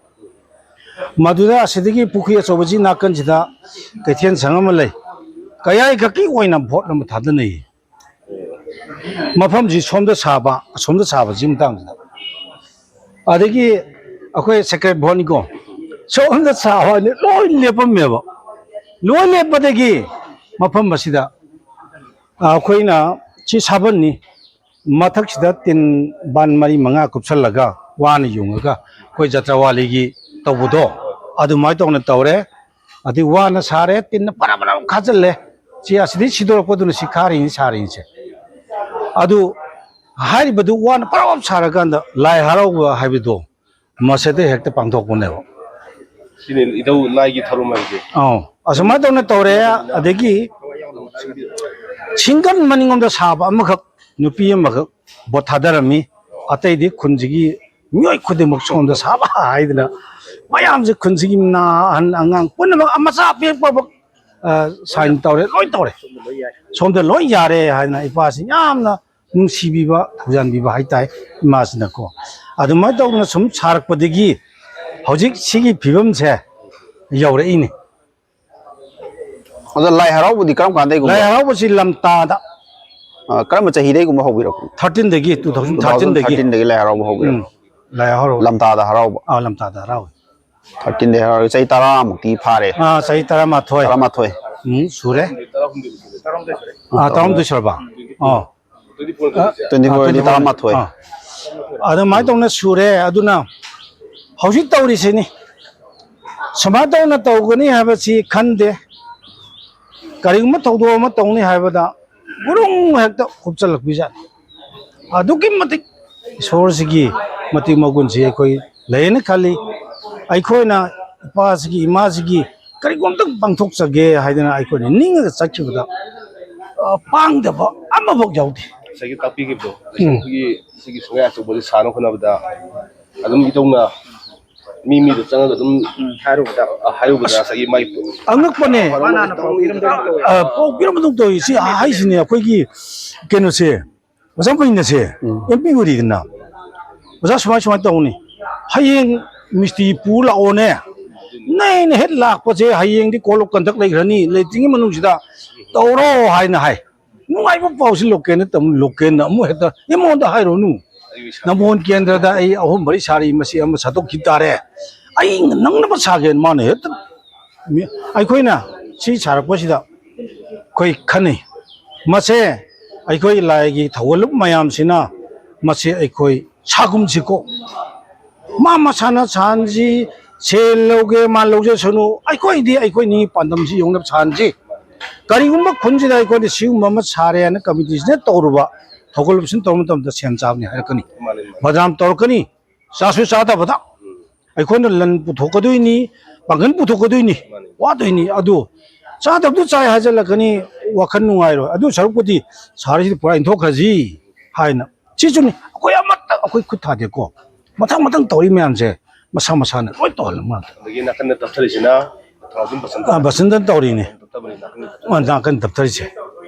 ꯃꯗꯨꯗ ꯑꯁꯤꯗꯒꯤ ꯄꯨꯈ꯭ꯔꯤ ꯑꯆꯧꯕꯁꯤ ꯅꯥꯀꯟꯁꯤꯗ ꯀꯩꯊꯦꯜ ꯁꯪ ꯑꯃ ꯂꯩ꯫ ꯀꯌꯥꯏ ꯈꯛꯀꯤ ꯑꯣꯏꯅ ꯚꯣꯠ ꯑꯃ ꯊꯥꯗꯅꯩ꯫ ꯃꯐꯝꯁꯤ ꯁꯣꯝꯗ ꯁꯥꯕ, ꯑꯁꯣꯝꯗ ꯁꯥꯕꯁꯤ ꯃꯇꯥꯡꯁꯤꯗ꯫ ꯑꯗꯒꯤ ꯑꯩꯈꯣꯏ ꯁꯦꯀ꯭ꯔꯦꯠ ꯚꯣꯠꯅꯤꯀꯣ, ꯁꯣꯝꯗ ꯁꯥꯕ ꯍꯥꯏꯅ ꯂꯣꯏ ꯂꯦꯞꯄꯝꯃꯦꯕ꯫ ꯂꯣꯏ ꯂꯦꯞꯄꯗꯒꯤ ꯃꯐꯝ ꯑꯁꯤꯗ ꯑꯩꯈꯣꯏꯅ ꯁꯤ ꯁꯥꯕꯟꯅꯤ, ꯃꯊꯛꯁꯤꯗ ꯇꯤꯟ ꯕꯥꯟ ꯃꯔꯤ ꯃꯉꯥ ꯀꯨꯞꯁꯜꯂꯒ ꯋꯥꯅ ꯌꯨꯡꯉꯒ ꯑꯩꯈꯣꯏ ꯖꯇ꯭ꯔꯥꯋꯥꯂꯤꯒꯤ ꯇꯧꯕꯗꯣ ꯑꯗꯨꯃꯥꯏꯅ ꯇꯧꯅ ꯇꯧꯔꯦ꯫ ꯑꯗꯩ ꯋꯥꯅ ꯁꯥꯔꯦ, ꯇꯤꯟꯅ ꯄꯔꯥ ꯄꯔꯥ ꯈꯥꯖꯤꯜꯂꯦ꯫ ꯁꯤ ꯑꯁꯤꯗꯩ ꯁꯤꯗꯣꯔꯛꯄꯗꯨꯅ ꯁꯤ ꯈꯥꯔꯤꯅꯤ ꯁꯥꯔꯤꯁꯦ꯫ ꯑꯗꯨ ꯍꯥꯏꯔꯤꯕꯗꯨ ꯋꯥꯅ ꯄꯔꯥ ꯄꯔꯥ ꯁꯥꯔꯀꯥꯟꯗ ꯂꯥꯏ ꯍꯔꯥꯎꯕ ꯍꯥꯏꯕꯗꯣ ꯃꯁꯤꯗ ꯍꯦꯛꯇ ꯄꯥꯡꯊꯣꯛꯄꯅꯦꯕ꯫ ꯁꯤꯅꯤ ꯏꯙꯧ ꯂꯥꯏꯒꯤ ꯊꯧꯔꯝ ꯍꯥꯏꯁꯦ꯫ ꯑꯧ, ꯑꯁꯨꯃꯥꯏꯅ ꯇꯧꯅ ꯇꯧꯔꯦ꯫ ꯑꯗꯒꯤ ꯁꯤꯡꯒꯟ ꯃꯅꯤꯡꯂꯣꯝꯗ ꯁꯥꯕ ꯑꯃꯈꯛ, ꯅꯨꯄꯤ ꯑꯃꯈꯛ ꯚꯣꯠ ꯊꯥꯗꯔꯝꯃꯤ꯫ ꯑꯇꯩꯗꯤ ꯈꯨꯟꯁꯤꯒꯤ ꯃꯤꯑꯣꯏ ꯈꯨꯗꯤꯡꯃꯛ ꯁꯣꯝꯗ ꯁꯥꯕ ꯍꯥꯏꯗꯅ ꯃꯌꯥꯝꯁꯦ ꯈꯨꯟꯁꯤꯒꯤ ꯅꯍꯥ ꯑꯍꯟ ꯑꯉꯥꯡ ꯄꯨꯝꯅꯃꯛ ꯃꯆꯥ ꯑꯄꯤꯛꯄꯐꯥꯎ, ꯑ, ꯁꯥꯏꯟ ꯇꯧꯔꯦ, ꯂꯣꯏ ꯇꯧꯔꯦ꯫ ꯁꯣꯝꯗ ꯂꯣꯏ ꯌꯥꯔꯦ ꯍꯥꯏꯗꯅ ꯏꯄꯥꯁꯤ ꯌꯥꯝꯅ ꯅꯨꯡꯁꯤꯕꯤꯕ, ꯊꯧꯖꯥꯟꯕꯤꯕ ꯍꯥꯏꯇꯥꯏ ꯏꯃꯥꯁꯤꯅꯀꯣ꯫ ꯑꯗꯨꯃꯥꯏꯅ ꯇꯧꯗꯅ ꯁꯨꯝ ꯁꯥꯔꯛꯄꯗꯒꯤ ꯍꯧꯖꯤꯛ ꯁꯤꯒꯤ ꯐꯤꯕꯝꯁꯦ ꯌꯧꯔꯛꯏꯅꯤ꯫ ꯑꯗꯣ ꯂꯥꯏ ꯍꯔꯥꯎꯕꯗꯤ ꯀꯔꯝ ꯀꯥꯟꯗꯩꯒꯨꯝꯕ? ꯂꯥꯏ ꯍꯔꯥꯎꯕꯁꯤ ꯂꯝꯇꯥꯗ꯫ ꯑ, ꯀꯔꯝꯕ ꯆꯍꯤꯗꯩꯒꯨꯝꯕ ꯍꯧꯕꯤꯔꯛꯄ? ꯊꯥꯔꯇꯤꯟꯗꯒꯤ, ꯇꯨ ꯊꯥꯎꯖꯟ ꯊꯥꯔꯇꯤꯟꯗꯒꯤ꯫ ꯇꯨ ꯊꯥꯎꯖꯟ ꯊꯥꯔꯇꯤꯟꯗꯒꯤ ꯂꯥꯏ ꯍꯔꯥꯎꯕ ꯍꯧꯕꯤꯔꯛꯄ? ꯎꯝ, ꯂꯥꯏ ꯍꯔꯥꯎꯕ꯫ ꯂꯝꯇꯥꯗ ꯍꯔꯥꯎꯕ? ꯑꯥ, ꯂꯝꯇꯥꯗ ꯍꯔꯥꯎꯕ꯫ ꯊꯥꯔꯇꯤꯟꯗꯒꯤ ꯍꯔꯥꯎꯕ, ꯆꯍꯤ ꯇꯔꯥꯃꯨꯛꯇꯤ ꯐꯥꯔꯦ꯫ ꯑꯥ, ꯆꯍꯤ ꯇꯔꯥꯃꯥꯊꯣꯏ꯫ ꯇꯔꯥꯃꯥꯊꯣꯏ꯫ ꯎꯝ, ꯁꯨꯔꯦ꯫ ꯇꯔꯥꯍꯨꯝꯗꯣꯏ ꯁꯨꯔꯦ꯫ ꯑꯥ, ꯇꯔꯥꯍꯨꯝꯗꯣꯏ ꯁꯨꯔꯕ? ꯑꯣ꯫ ꯇ꯭ꯋꯦꯟꯇꯤ ꯐꯣꯔ ꯑꯥ, ꯇ꯭ꯋꯦꯟꯇꯤ ꯁꯤꯛꯁ꯫ ꯇ꯭ꯋꯦꯟꯇꯤ ꯐꯣꯔ ꯑꯥ, ꯇ꯭ꯋꯦꯟꯇꯤ ꯐꯣꯔ꯫ ꯇꯔꯥꯃꯥꯊꯣꯏ꯫ ꯑꯥ꯫ ꯑꯗꯨꯃꯥꯏꯅ ꯇꯧꯅ ꯁꯨꯔꯦ꯫ ꯑꯗꯨꯅ ꯍꯧꯖꯤꯛ ꯇꯧꯔꯤꯁꯤꯅꯤ꯫ ꯁꯨꯃꯥꯏꯅ ꯇꯧꯅ ꯇꯧꯒꯅꯤ ꯍꯥꯏꯕꯁꯤ ꯈꯟꯗꯦ꯫ ꯀꯔꯤꯒꯨꯝꯕ ꯊꯧꯗꯣꯛ ꯑꯃ ꯇꯧꯅꯤ ꯍꯥꯏꯕꯗ ꯒꯨꯔꯨꯡ ꯍꯦꯛꯇ ꯍꯨꯞꯆꯜꯂꯛꯄꯤꯖꯥꯠꯅꯤ꯫ ꯑꯗꯨꯛꯀꯤ ꯃꯇꯤꯛ ꯏꯁꯣꯔꯁꯤꯒꯤ ꯃꯇꯤꯛ ꯃꯒꯨꯟꯁꯤ ꯑꯩꯈꯣꯏ ꯂꯩꯌꯦꯅ ꯈꯜꯂꯤ꯫ ꯑꯩꯈꯣꯏꯅ ꯏꯄꯥꯁꯤꯒꯤ, ꯏꯃꯥꯁꯤꯒꯤ ꯀꯔꯤꯒꯨꯝꯕ ꯑꯝꯇꯪ ꯄꯥꯡꯊꯣꯛꯆꯒꯦ ꯍꯥꯏꯗꯅ ꯑꯩꯈꯣꯏꯅ ꯅꯤꯡꯉꯒ ꯆꯠꯈꯤꯕꯗ, ꯑ, ꯄꯥꯡꯗꯕ ꯑꯃꯐꯥꯎ ꯌꯥꯎꯗꯦ꯫ ꯉꯁꯥꯏꯒꯤ ꯇꯥꯛꯄꯤꯈꯤꯕꯗꯣ, ꯎꯝ꯫ ꯑꯩꯈꯣꯏꯒꯤ ꯁꯤꯒꯤ ꯁꯉꯥꯏ ꯑꯆꯧꯕꯁꯦ ꯁꯥꯅꯕ ꯍꯣꯠꯅꯕꯗ ꯑꯗꯨꯝ ꯏꯇꯧꯅ ꯃꯤ ꯃꯤꯗ ꯆꯪꯉꯒ ꯑꯗꯨꯝ ꯍꯥꯏꯔꯨꯕꯗ, ꯑ, ꯍꯥꯏꯔꯨꯕꯗ ꯉꯁꯥꯏꯒꯤ ꯃꯥꯒꯤ ꯑꯉꯛꯄꯅꯦ꯫ ꯃꯥꯅ ꯍꯥꯟꯅ ꯄꯥꯎ ꯄꯤꯔꯝꯗꯕꯗꯣ꯫ ꯑ, ꯄꯥꯎ ꯄꯤꯔꯝꯕꯗꯧ ꯇꯧꯏ꯫ ꯁꯤ ꯍꯥꯏꯁꯤꯅꯦ ꯑꯩꯈꯣꯏꯒꯤ ꯀꯩꯅꯣꯁꯦ꯫ ꯑꯣꯖꯥ ꯃꯩꯅꯁꯦ ꯎꯝ꯫ ꯑꯦꯝ ꯄꯤ ꯑꯣꯏꯔꯤꯗꯅ, "ꯑꯣꯖꯥ, ꯁꯨꯃꯥꯏ ꯁꯨꯃꯥꯏ ꯇꯧꯅꯤ, ꯍꯌꯦꯡ ꯃꯤꯁꯇ꯭ꯔꯤ ꯄꯨ ꯂꯥꯛꯑꯣꯅꯦ, ꯅꯩꯅ ꯍꯦꯛ ꯂꯥꯛꯄꯁꯦ ꯍꯌꯦꯡꯗꯤ code of conduct ꯂꯩꯈ꯭ꯔꯅꯤ, ꯂꯩꯇ꯭ꯔꯤꯉꯩ ꯃꯅꯨꯡꯁꯤꯗ ꯇꯧꯔꯣ" ꯍꯥꯏꯅ ꯍꯥꯏ꯫ ꯅꯨꯡꯉꯥꯏꯕ ꯄꯥꯎꯁꯤ ꯂꯣꯀꯦꯜꯅ ꯇꯝ-, ꯂꯣꯀꯦꯜꯅ ꯑꯃꯨꯛ ꯍꯦꯛꯇ, "ꯑꯦ, ꯃꯉꯣꯟꯗ ꯍꯥꯏꯔꯨꯅꯨ, ꯅꯝꯕꯣꯜ ꯀꯦꯟꯗ꯭ꯔꯗ ꯑꯩ ꯑꯍꯨꯝ ꯃꯔꯤ ꯁꯥꯔꯤ, ꯃꯁꯤ ꯑꯃ ꯁꯥꯗꯣꯛꯈꯤ ꯇꯥꯔꯦ, ꯑꯩ ꯅꯪꯅꯕ ꯁꯥꯒꯦꯅ" ꯃꯥꯅ ꯍꯦꯛꯇ꯫ ꯃꯤ-, ꯑꯩꯈꯣꯏꯅ ꯁꯤ ꯁꯥꯔꯛꯄꯁꯤꯗ ꯑꯩꯈꯣꯏ ꯈꯟꯅꯩ, ꯃꯁꯦ ꯑꯩꯈꯣꯏ ꯂꯥꯏꯒꯤ ꯊꯧꯒꯜꯂꯨꯞ ꯃꯌꯥꯝꯁꯤꯅ ꯃꯁꯦ ꯑꯩꯈꯣꯏ ꯁꯥꯒꯨꯝꯁꯤꯀꯣ꯫ ꯃꯥ ꯃꯁꯥꯅ ꯁꯥꯍꯟꯁꯤ, ꯁꯦꯜ ꯂꯧꯒꯦ ꯃꯥ ꯂꯧꯖꯁꯅꯨ, ꯑꯩꯈꯣꯏꯗꯤ ꯑꯩꯈꯣꯏꯅꯤ ꯄꯥꯟꯗꯝꯁꯤ ꯌꯧꯅꯕ ꯁꯥꯍꯟꯁꯤ꯫ ꯀꯔꯤꯒꯨꯝꯕ ꯈꯨꯟꯁꯤꯗ ꯑꯩꯈꯣꯏꯅ ꯁꯤꯒꯨꯝꯕ ꯑꯃ ꯁꯥꯔꯦ ꯍꯥꯏꯅ ꯀꯃꯤꯇꯤꯁꯤꯅ ꯇꯧꯔꯨꯕ, ꯊꯧꯒꯜꯂꯨꯞꯁꯤꯅ ꯇꯧꯕ ꯃꯇꯝꯗ ꯁꯦꯟ ꯆꯥꯕꯅꯤ ꯍꯥꯏꯔꯛꯀꯅꯤ, ꯃꯥꯅꯤ, ꯃꯥꯅꯤ꯫ ꯕꯗꯅꯥꯝ ꯇꯧꯔꯛꯀꯅꯤ, ꯆꯥꯁꯨ ꯆꯥꯗꯕꯗ꯫ ꯑꯩꯈꯣꯏꯅ ꯂꯟ ꯄꯨꯊꯣꯛꯀꯗꯣꯏꯅꯤ, ꯄꯥꯡꯒꯜ ꯄꯨꯊꯣꯛꯀꯗꯣꯏꯅꯤ, ꯃꯥꯅꯤ꯫ ꯋꯥꯗꯣꯏꯅꯤ꯫ ꯑꯗꯨ ꯆꯥꯗꯕꯗꯨ ꯆꯥꯏ ꯍꯥꯏꯖꯤꯜꯂꯛꯀꯅꯤ, ꯋꯥꯈꯜ ꯅꯨꯡꯉꯥꯏꯔꯣꯏ꯫ ꯑꯗꯨ ꯁꯔꯨꯛꯄꯨꯗꯤ ꯁꯍꯔꯁꯤꯗ ꯄꯨꯔꯥ ꯏꯟꯊꯣꯛꯈ꯭ꯔꯁꯤ ꯍꯥꯏꯅ꯫ ꯁꯤꯁꯨꯅꯤ, ꯑꯩꯈꯣꯏ ꯑꯃꯠꯇ ꯑꯩꯈꯣꯏ ꯈꯨꯠ ꯊꯥꯗꯦꯀꯣ꯫ ꯃꯊꯪ ꯃꯊꯪ ꯇꯧꯔꯤ ꯃꯌꯥꯝꯁꯦ ꯃꯁꯥ ꯃꯁꯥꯅ ꯂꯣꯏ ꯇꯧꯍꯜꯂ ꯃꯥꯜꯂꯦ꯫ ꯑꯗꯒꯤ ꯅꯥꯀꯟꯗ ꯇꯞꯊꯔꯤꯁꯤꯅ ꯊꯧꯅꯥꯎꯖꯝ ꯕꯁꯟꯇ꯫ ꯑꯥ, ꯕꯁꯟꯇꯅ ꯇꯧꯔꯤꯅꯦ꯫ ꯇꯞꯊꯕꯅꯤ, ꯅꯥꯀꯟꯗ꯫ ꯑꯥ, ꯅꯥꯀꯟ ꯇꯞꯊꯔꯤꯁꯦ꯫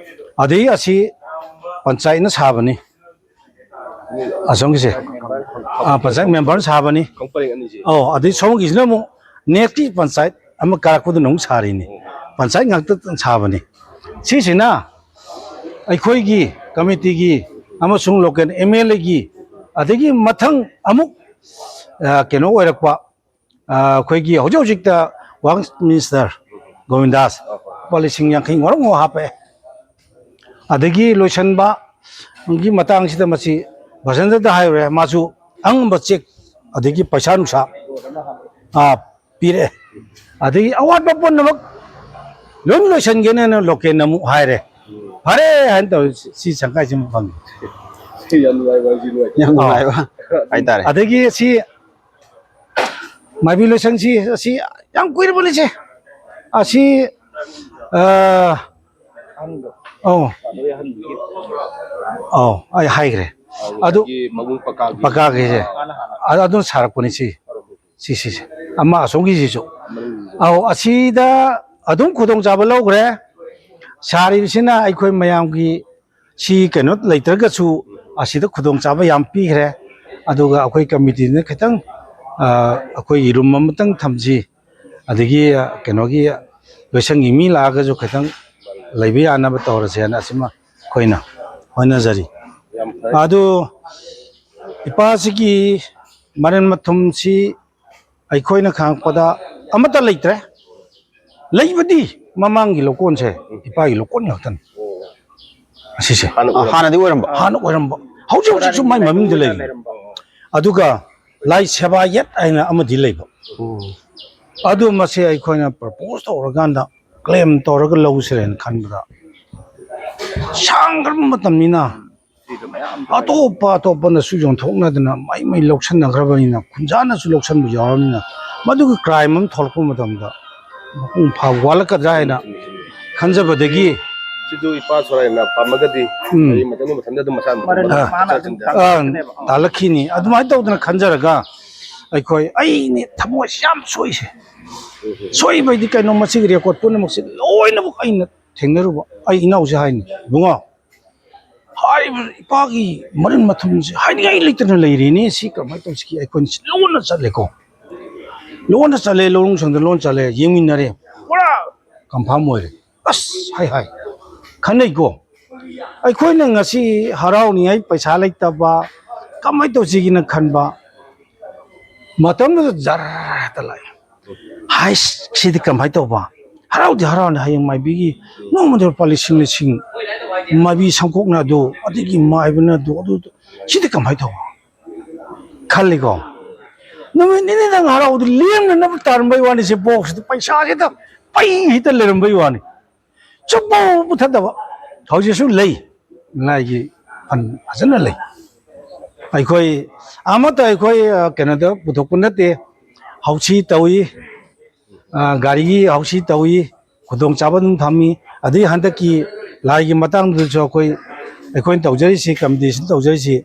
ꯑꯗꯩ ꯑꯁꯤ ꯄꯟꯆꯥꯌꯠꯅ ꯁꯥꯕꯅꯤ꯫ ꯑꯁꯣꯝꯒꯤꯁꯦ꯫ ꯑꯥ, ꯄꯟꯆꯥꯌꯠ ꯃꯦꯝꯕꯔꯅ ꯁꯥꯕꯅꯤ꯫ ꯈꯣꯡꯄꯔꯦꯡ ꯑꯅꯤꯁꯦ꯫ ꯑꯧ, ꯑꯗꯩ ꯁꯣꯝꯒꯤꯁꯤꯅ ꯑꯃꯨꯛ ꯅꯦꯠꯀꯤ ꯄꯟꯆꯥꯌꯠ ꯑꯃ ꯀꯥꯔꯛꯄꯗꯨꯅ ꯑꯃꯨꯛ ꯁꯥꯔꯤꯅꯤ꯫ ꯄꯟꯆꯥꯌꯠ ꯉꯥꯛꯇ ꯁꯥꯕꯅꯤ꯫ ꯁꯤꯁꯤꯅ ꯑꯩꯈꯣꯏꯒꯤ ꯀꯃꯤꯇꯤꯒꯤ ꯑꯃꯁꯨꯡ ꯂꯣꯀꯦꯜ ꯑꯦꯝ ꯑꯦꯜ ꯑꯦꯒꯤ, ꯑꯗꯒꯤ ꯃꯊꯪ ꯑꯃꯨꯛ, ꯑ, ꯀꯩꯅꯣ ꯑꯣꯏꯔꯛꯄ, ꯑ, ꯑꯩꯈꯣꯏꯒꯤ ꯍꯧꯖꯤꯛ ꯍꯧꯖꯤꯛꯇ ꯋꯥꯔꯛꯁ ꯃꯤꯅꯤꯁꯇꯔ ꯒꯣꯕꯤꯟꯗꯥꯁ, ꯂꯨꯄꯥ ꯂꯤꯁꯤꯡ ꯌꯥꯡꯈꯩ ꯉꯣꯔꯣꯛ ꯉꯣꯔꯣꯛ ꯍꯥꯞꯄꯛꯑꯦ꯫ ꯑꯗꯒꯤ ꯂꯣꯏꯁꯟꯕꯒꯤ ꯃꯇꯥꯡꯁꯤꯗ ꯃꯁꯤ ꯕꯁꯟꯇꯗ ꯍꯥꯏꯔꯨꯔꯦ, ꯃꯥꯁꯨ ꯑꯉꯝꯕ ꯆꯦꯛ ꯑꯗꯒꯤ ꯄꯩꯁꯥ ꯅꯨꯡꯁꯥ, ꯑꯥ, ꯄꯤꯔꯛꯑꯦ꯫ ꯑꯗꯒꯤ ꯑꯋꯥꯠꯄ ꯄꯨꯝꯅꯃꯛ ꯂꯣꯏ ꯂꯣꯏꯁꯟꯒꯦꯅꯦꯅ ꯂꯣꯀꯦꯜꯅ ꯑꯃꯨꯛ ꯍꯥꯏꯔꯦ꯫ ꯐꯔꯦ ꯍꯥꯏꯅ ꯇꯧꯔꯦ, ꯁꯤ ꯁꯪꯀꯥꯏꯁꯤꯃ ꯐꯪꯉꯦ꯫ ꯁꯤ ꯌꯥꯝ ꯅꯨꯡꯉꯥꯏꯕ, ꯁꯤ ꯅꯨꯡꯉꯥꯏ꯫ ꯌꯥꯝ ꯅꯨꯡꯉꯥꯏꯕ ꯍꯥꯏꯇꯥꯔꯦ꯫ ꯑꯗꯒꯤ ꯁꯤ ꯃꯥꯏꯕꯤ ꯂꯣꯏꯁꯪꯁꯤ ꯑꯁꯤ ꯌꯥꯝ ꯀꯨꯏꯔꯕꯅꯤꯁꯦ꯫ ꯑꯁꯤ, ꯑ, ꯑꯧ, ꯑꯧ, ꯑꯩ ꯍꯥꯏꯈ꯭ꯔꯦ꯫ ꯑꯗꯨ ꯉꯁꯥꯏꯒꯤ ꯃꯕꯨꯡ ꯄꯀꯥꯒꯤ꯫ ꯄꯀꯥꯒꯤꯁꯦ꯫ ꯑ, ꯑꯗꯨꯅ ꯁꯥꯔꯛꯄꯅꯤ ꯁꯤ꯫ ꯁꯤ, ꯁꯤꯁꯦ꯫ ꯑꯃ ꯑꯁꯣꯝꯒꯤꯁꯤꯁꯨ꯫ ꯑꯧ, ꯑꯁꯤꯗ ꯑꯗꯨꯝ ꯈꯨꯗꯣꯡꯆꯥꯕ ꯂꯧꯈ꯭ꯔꯦ꯫ ꯁꯥꯔꯤꯕꯁꯤꯅ ꯑꯩꯈꯣꯏ ꯃꯌꯥꯝꯒꯤ ꯁꯤ ꯀꯩꯅꯣ ꯂꯩꯇ꯭ꯔꯒꯁꯨ ꯑꯁꯤꯗ ꯈꯨꯗꯣꯡꯆꯥꯕ ꯌꯥꯝ ꯄꯤꯈ꯭ꯔꯦ꯫ ꯑꯗꯨꯒ ꯑꯩꯈꯣꯏ ꯀꯃꯤꯇꯤꯅ ꯈꯤꯇꯪ, ꯑ, ꯑꯩꯈꯣꯏꯒꯤ ꯔꯨꯝ ꯑꯃꯇꯪ ꯊꯝꯁꯤ, ꯑꯗꯒꯤ, ꯑ, ꯀꯩꯅꯣꯒꯤ ꯂꯣꯏꯁꯪꯒꯤ ꯃꯤ ꯂꯥꯛꯑꯒꯁꯨ ꯈꯤꯇꯪ ꯂꯩꯕ ꯌꯥꯅꯕ ꯇꯧꯔꯁꯦꯅ ꯑꯁꯤꯃ ꯑꯩꯈꯣꯏꯅ ꯍꯣꯠꯅꯖꯔꯤ꯫ ꯌꯥꯝ ꯐꯔꯦ꯫ ꯑꯗꯨ ꯏꯄꯥꯁꯤꯒꯤ ꯃꯔꯟ ꯃꯊꯨꯝꯁꯤ ꯑꯩꯈꯣꯏꯅ ꯈꯪꯉꯛꯄꯗ ꯑꯃꯠꯇ ꯂꯩꯇ꯭ꯔꯦ꯫ ꯂꯩꯕꯗꯤ ꯃꯃꯥꯡꯒꯤ ꯂꯧꯀꯣꯟꯁꯦ ꯏꯄꯥꯒꯤ ꯂꯧꯀꯣꯟ ꯉꯥꯛꯇꯅꯤ꯫ ꯑꯁꯤꯁꯦ꯫ ꯍꯥꯟꯅ ꯑ, ꯑꯣꯏꯔꯝꯕ꯫ ꯍꯥꯟꯅꯗꯤ ꯑꯣꯏꯔꯝꯕ꯫ ꯍꯥꯟꯅ ꯑꯣꯏꯔꯝꯕ꯫ ꯍꯧꯖꯤꯛ ꯍꯧꯖꯤꯛꯁꯨ ꯃꯥꯏ ꯃꯃꯤꯡꯗ ꯂꯩꯔꯤ꯫ ꯂꯩꯔꯝꯕ꯫ ꯑꯗꯨꯒ ꯂꯥꯏ ꯁꯦꯕꯥ ꯌꯦꯠ ꯍꯥꯏꯅ ꯑꯃꯗꯤ ꯂꯩꯕ꯫ ꯎꯝ꯫ ꯑꯗꯨ ꯃꯁꯦ ꯑꯩꯈꯣꯏꯅ ꯄ꯭ꯔꯄꯣꯁ ꯇꯧꯔꯀꯥꯟꯗ, ꯀ꯭ꯂꯦꯝ ꯇꯧꯔꯒ ꯂꯧꯁꯤꯔꯦꯅ ꯈꯟꯕꯗ, ꯁꯥꯡꯈ꯭ꯔꯕ ꯃꯇꯝꯅꯤꯅ ꯑꯇꯣꯞꯄ ꯑꯇꯣꯞꯄꯅꯁꯨ ꯌꯣꯟꯊꯣꯛꯅꯗꯅ ꯃꯩ ꯃꯩ ꯂꯧꯁꯟꯅꯈ꯭ꯔꯕꯅꯤꯅ, ꯈꯨꯟꯖꯥꯅꯁꯨ ꯂꯧꯁꯟꯕ ꯌꯥꯎꯔꯕꯅꯤꯅ, ꯃꯗꯨꯒꯤ ꯀ꯭ꯔꯥꯏꯝ ꯑꯃ ꯊꯣꯛꯂꯛꯄ ꯃꯇꯝꯗ ꯃꯄꯨꯡ ꯐꯥꯕ ꯋꯥꯠꯂꯛꯀꯗ꯭ꯔꯥ ꯍꯥꯏꯅ ꯈꯟꯖꯕꯗꯒꯤ, ꯁꯤꯗꯨ ꯏꯄꯥ ꯁꯣꯔꯥꯏꯅ ꯄꯥꯝꯃꯒꯗꯤ ꯎꯝ꯫ ꯃꯔꯤ ꯃꯊꯪ ꯃꯊꯟꯗ ꯑꯗꯨꯝ ꯃꯁꯥ ꯃꯊꯟꯇ ꯑꯥ꯫ ꯆꯠꯆꯅꯤ꯫ ꯑꯥ, ꯇꯥꯜꯂꯛꯈꯤꯅꯤ꯫ ꯑꯗꯨꯃꯥꯏꯅ ꯇꯧꯗꯅ ꯈꯟꯖꯔꯒ ꯑꯩꯈꯣꯏ, ꯑꯩꯅꯦ ꯊꯃꯣꯏꯁꯦ ꯌꯥꯝ ꯁꯣꯛꯏꯁꯦ꯫ ꯁꯣꯛꯏꯕ ꯍꯥꯏꯗꯤ ꯀꯩꯅꯣ, ꯃꯁꯤꯒꯤ ꯔꯦꯀꯣꯔꯠ ꯄꯨꯝꯅꯃꯛꯁꯦ ꯂꯣꯏꯅꯃꯛ ꯑꯩꯅ ꯊꯦꯡꯅꯔꯨꯕ꯫ ꯑꯩ ꯏꯅꯥꯎꯁꯦ ꯍꯥꯏꯅꯤ, "ꯏꯕꯨꯡꯉꯣ, ꯍꯥꯏꯔꯤꯕ ꯏꯄꯥꯒꯤ ꯃꯔꯟ ꯃꯊꯨꯝꯁꯦ ꯍꯥꯏꯅꯤꯡꯉꯥꯏ ꯂꯩꯇꯅ ꯂꯩꯔꯦꯅꯦ, ꯁꯤ ꯀꯃꯥꯏꯅ ꯇꯧꯁꯤꯒꯦ?" ꯑꯩꯈꯣꯏꯅ ꯂꯣꯟꯅ ꯆꯠꯂꯦꯀꯣ꯫ ꯂꯣꯟꯅ ꯆꯠꯂꯦ, ꯂꯧꯅꯨꯡꯁꯪꯗ ꯂꯣꯟ ꯆꯠꯂꯦ, ꯌꯦꯡꯃꯤꯟꯅꯔꯦ꯫ ꯄꯨꯔꯥ ꯀꯟꯐꯥꯔꯝ ꯑꯣꯏꯔꯦ꯫ ꯑꯁ, ꯍꯥꯏ, ꯍꯥꯏ꯫ ꯈꯟꯅꯩꯀꯣ꯫ ꯑꯩꯈꯣꯏꯅ ꯉꯁꯤ ꯍꯔꯥꯎꯅꯤꯡꯉꯥꯏ ꯄꯩꯁꯥ ꯂꯩꯇꯕ, ꯀꯃꯥꯏꯅ ꯇꯧꯁꯤꯒꯦꯅ ꯈꯟꯕ ꯃꯇꯝꯗꯨꯗ ꯖꯔ ꯍꯦꯛꯇ ꯂꯥꯛꯑꯦ꯫ ꯍꯥꯏꯁ, ꯁꯤꯗꯤ ꯀꯃꯥꯏꯅ ꯇꯧꯕ? ꯍꯔꯥꯎꯗꯤ ꯍꯔꯥꯎꯅ ꯍꯌꯦꯡ ꯃꯥꯏꯕꯤꯒꯤ ꯅꯣꯡꯃꯗ ꯂꯨꯄꯥ ꯂꯤꯁꯤꯡ ꯂꯤꯁꯤꯡ, ꯃꯥꯏꯕꯤ ꯁꯪꯒꯣꯛꯅ ꯑꯗꯨ, ꯑꯗꯒꯤ ꯃꯥꯏꯕꯅ ꯑꯗꯨ, ꯑꯗꯨ, ꯁꯤꯗꯤ ꯀꯃꯥꯏꯅ ꯇꯧꯕ ꯈꯜꯂꯤꯀꯣ? ꯅꯨꯃꯤꯠ ꯅꯤꯅꯤꯗꯪ ꯍꯔꯥꯎꯕꯗ ꯂꯦꯝꯅꯅꯕ ꯇꯥꯔꯝꯕꯩ ꯋꯥꯅꯤ꯫ ꯁꯤ ꯕꯣꯛꯁꯇ ꯄꯩꯁꯥꯁꯤꯗ ꯄꯩ ꯍꯦꯛꯇ ꯂꯩꯔꯝꯕꯩ ꯋꯥꯅꯤ꯫ ꯁꯨꯡꯄꯨ ꯄꯨꯊꯗꯕ꯫ ꯍꯧꯖꯤꯛꯁꯨ ꯂꯩ꯫ ꯂꯥꯏꯒꯤ ꯐꯟ ꯐꯖꯅ ꯂꯩ꯫ ꯑꯩꯈꯣꯏ ꯑꯃꯠꯇ ꯑꯩꯈꯣꯏ, ꯑ, ꯀꯩꯅꯣꯗ ꯄꯨꯊꯣꯛꯄ ꯅꯠꯇꯦ꯫ ꯍꯧꯁꯤ ꯇꯧꯏ, ꯑ, ꯒꯥꯔꯤꯒꯤ ꯍꯧꯁꯤ ꯇꯧꯏ, ꯈꯨꯗꯣꯡꯆꯥꯕ ꯑꯗꯨꯝ ꯊꯝꯃꯤ꯫ ꯑꯗꯩ ꯍꯟꯗꯛꯀꯤ ꯂꯥꯏꯒꯤ ꯃꯇꯥꯡꯗꯁꯨ ꯑꯩꯈꯣꯏ, ꯑꯩꯈꯣꯏꯅ ꯇꯧꯖꯔꯤꯁꯤ, ꯀꯃꯤꯇꯤꯁꯤꯅ ꯇꯧꯖꯔꯤꯁꯤ,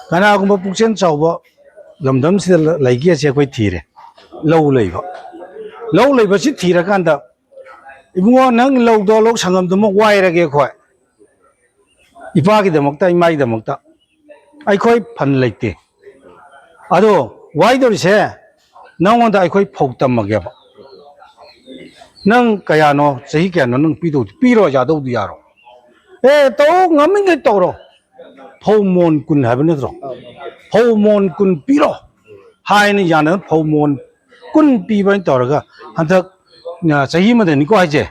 ꯀꯅꯥꯒꯨꯝꯕ ꯄꯨꯛꯆꯦꯜ ꯆꯥꯎꯕ ꯂꯝꯗꯝꯁꯤꯗ ꯂꯩꯒꯦꯁꯦ ꯑꯩꯈꯣꯏ ꯊꯤꯔꯦ꯫ ꯂꯧ ꯂꯩꯕ, ꯂꯧ ꯂꯩꯕꯁꯤ ꯊꯤꯔꯀꯥꯟꯗ, "ꯏꯕꯨꯡꯉꯣ, ꯅꯪ ꯂꯧꯗꯣ, ꯂꯧ ꯁꯪꯉꯝꯗꯨꯃꯛ ꯋꯥꯏꯔꯒꯦ ꯑꯩꯈꯣꯏ, ꯏꯄꯥꯒꯤꯗꯃꯛꯇ, ꯏꯃꯥꯒꯤꯗꯃꯛꯇ꯫ ꯑꯩꯈꯣꯏ ꯐꯟ ꯂꯩꯇꯦ꯫ ꯑꯗꯣ ꯋꯥꯏꯗꯧꯔꯤꯁꯦ, ꯅꯪꯉꯣꯟꯗ ꯑꯩꯈꯣꯏ ꯐꯧ ꯇꯝꯃꯒꯦꯕ꯫ ꯅꯪ ꯀꯌꯥꯅꯣ, ꯆꯍꯤ ꯀꯌꯥꯅꯣ ꯅꯪ ꯄꯤꯗꯧꯗꯤ? ꯄꯤꯔꯣ, ꯌꯥꯗꯧꯗꯤ ꯌꯥꯔꯣ꯫ ꯑꯦ, ꯇꯧ, ꯉꯝꯃꯤꯉꯩ ꯇꯧꯔꯣ꯫ ꯐꯧ ꯃꯣꯟ ꯀꯨꯟ ꯍꯥꯏꯕ ꯅꯠꯇ꯭ꯔꯣ? ꯐꯧ ꯃꯣꯟ ꯀꯨꯟ ꯄꯤꯔꯣ" ꯍꯥꯏꯅ ꯌꯥꯅꯗꯅ ꯐꯧ ꯃꯣꯟ ꯀꯨꯟ ꯄꯤꯕ ꯍꯥꯏꯅ ꯇꯧꯔꯒ, ꯍꯟꯗꯛ, ꯑ, ꯆꯍꯤ ꯑꯃꯗꯅꯤꯀꯣ ꯍꯥꯏꯁꯦ,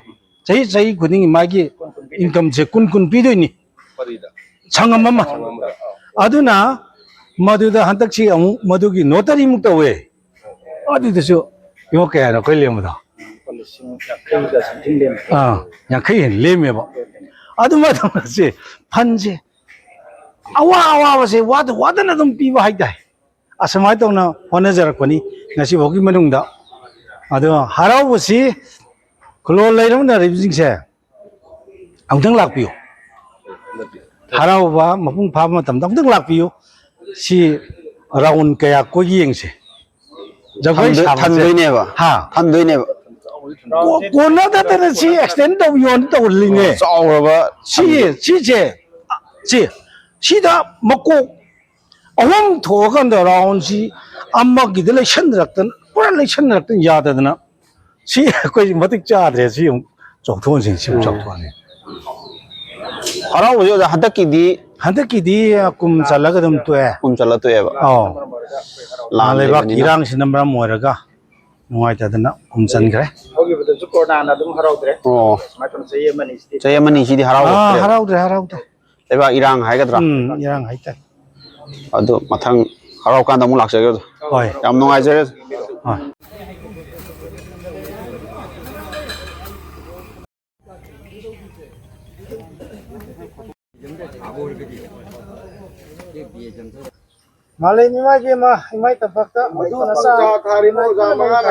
ꯆꯍꯤ, ꯆꯍꯤ ꯈꯨꯗꯤꯡꯒꯤ ꯃꯥꯒꯤ ꯏꯟꯀꯝꯁꯦ ꯀꯨꯟ ꯀꯨꯟ ꯄꯤꯗꯣꯏꯅꯤ꯫ ꯁꯪꯉꯝ ꯑꯃ꯫ ꯑꯗꯨꯅ ꯃꯗꯨꯗ ꯍꯟꯗꯛꯁꯤ ꯑꯃꯨꯛ ꯃꯗꯨꯒꯤ ꯅꯣꯇꯔꯤꯃꯨꯛ ꯇꯧꯋꯦ꯫ ꯑꯗꯨꯗꯁꯨ ꯏꯕꯣ, ꯀꯌꯥꯅꯣ ꯑꯩꯈꯣꯏ ꯂꯦꯝꯕꯗꯣ? ꯂꯨꯄꯥ ꯂꯤꯁꯤꯡ ꯌꯥꯡꯈꯩꯒ something ꯂꯦꯝꯃꯦ꯫ ꯑꯥ, ꯌꯥꯡꯈꯩ ꯍꯦꯟꯅ ꯂꯦꯝꯃꯦꯕ꯫ ꯑꯗꯨꯃꯥꯏꯅ ꯇꯧꯅ ꯁꯤ ꯐꯟꯁꯦ ꯑꯋꯥ ꯑꯋꯥꯕꯁꯦ ꯋꯥꯗ ꯋꯥꯗꯅ ꯑꯗꯨꯝ ꯄꯤꯕ ꯍꯥꯏꯇꯥꯔꯦ꯫ ꯑꯁꯨꯃꯥꯏꯅ ꯇꯧꯅ ꯍꯣꯠꯅꯖꯔꯛꯄꯅꯤ ꯉꯁꯤꯐꯥꯎꯒꯤ ꯃꯅꯨꯡꯗ꯫ ꯑꯗꯣ ꯍꯔꯥꯎꯕꯁꯤ ꯈꯨꯂꯣꯜ ꯂꯩꯔꯛꯅꯔꯤꯕꯁꯤꯡꯁꯦ ꯑꯃꯨꯛꯇꯪ ꯂꯥꯛꯄꯤꯌꯨ꯫ ꯍꯔꯥꯎꯕ ꯃꯄꯨꯡ ꯐꯥꯕ ꯃꯇꯝꯗ ꯑꯃꯨꯛꯇꯪ ꯂꯥꯛꯄꯤꯌꯨ꯫ ꯁꯤ ꯔꯥꯎꯟ ꯀꯌꯥ ꯀꯣꯏꯒꯦ ꯌꯦꯡꯁꯦ꯫ ꯖꯒꯣꯏ ꯊꯝꯗꯣꯏ-, ꯁꯥꯕꯁꯦ꯫ ꯊꯝꯗꯣꯏꯅꯦꯕ꯫ ꯍꯥ? ꯊꯝꯗꯣꯏꯅꯦꯕ꯫ ꯀꯣ-, ꯀꯣꯟꯅꯗꯗꯅ ꯁꯤ extend ꯇꯧꯕꯤꯌꯣꯅ ꯇꯧꯍꯜꯂꯤꯅꯦ꯫ ꯆꯥꯎꯔꯕ ꯁꯤ, ꯊꯝꯗꯣꯏ-, ꯁꯤꯁꯦ, ꯁꯤ, ꯁꯤꯗ ꯃꯀꯣꯛ ꯑꯍꯨꯝ ꯊꯣꯛꯑꯀꯥꯟꯗ ꯔꯥꯎꯟꯁꯤ ꯑꯃꯒꯤꯗ ꯂꯩꯁꯟꯅꯔꯛꯇꯅ, ꯄꯨꯔꯥ ꯂꯩꯁꯟꯅꯔꯛꯇꯅ ꯌꯥꯗꯗꯅ ꯁꯤ ꯑꯩꯈꯣꯏ ꯃꯇꯤꯛ ꯆꯥꯗ꯭ꯔꯦ꯫ ꯁꯤ ꯑꯃꯨꯛ ꯆꯥꯎꯊꯣꯛꯍꯟꯁꯤ, ꯁꯤ ꯑꯃꯨꯛ ꯎꯝ꯫ ꯆꯥꯎꯊꯣꯛꯍꯟꯁꯤ꯫ ꯍꯔꯥꯎꯕꯁꯦ ꯑꯣꯖꯥ ꯍꯟꯗꯛꯀꯤꯗꯤ ꯍꯟꯗꯛꯀꯤꯗꯤ ꯀꯨꯝ ꯆꯜꯂꯒ ꯑꯗꯨꯝ ꯇꯣꯛꯑꯦ꯫ ꯀꯨꯝ ꯆꯜꯂ ꯇꯣꯛꯑꯦꯕ꯫ ꯑꯧ꯫ ꯂꯥꯟ ꯂꯩꯕꯥꯛꯀꯤ ꯂꯩꯕꯅꯤꯅ꯫ ꯏꯔꯥꯡꯁꯤꯅ ꯃꯔꯝ ꯑꯣꯏꯔꯒ ꯅꯨꯡꯉꯥꯏꯇꯗꯅ ꯀꯨꯝ ꯆꯟꯈ꯭ꯔꯦ꯫ ꯍꯧꯈꯤꯕꯗꯁꯨ ꯀꯣꯔꯣꯅꯥꯅ ꯑꯗꯨꯝ ꯍꯔꯥꯎꯗ꯭ꯔꯦ꯫ ꯑꯣ꯫ ꯁꯨꯃꯥꯏꯅ ꯇꯧꯅ ꯆꯍꯤ ꯑꯃꯅꯤ ꯁꯤꯗꯤ ꯆꯍꯤ ꯑꯃꯅꯤ ꯁꯤꯗꯤ ꯑꯥ, ꯍꯔꯥꯎꯗ꯭ꯔꯦ꯫ ꯍꯔꯥꯎꯗ꯭ꯔꯦ, ꯍꯔꯥꯎꯗ꯭ꯔꯦ꯫ ꯂꯩꯕꯥꯛ ꯏꯔꯥꯡ ꯍꯥꯏꯒꯗ꯭ꯔꯥ? ꯎꯝ, ꯏꯔꯥꯡ ꯍꯥꯏꯇꯥꯔꯦ꯫ ꯑꯗꯨ ꯃꯊꯪ ꯍꯔꯥꯎꯀꯥꯟꯗ ꯑꯃꯨꯛ ꯂꯥꯛꯆꯒꯦ꯫ ꯍꯣꯏ꯫ ꯌꯥꯝ ꯅꯨꯡꯉꯥꯏꯖꯔꯦ꯫ ꯍꯣꯏ꯫ ꯃꯥꯂꯦꯝ ꯏꯃꯥ ꯏꯕꯦꯝꯃ, ꯏꯃꯥꯏ ꯇꯝꯄꯥꯛꯇ ꯃꯗꯨ ꯃꯆꯥ ꯄꯪꯆꯥ ꯊꯥꯔꯤꯕ ꯑꯣꯖꯥ ꯃꯉꯥꯅ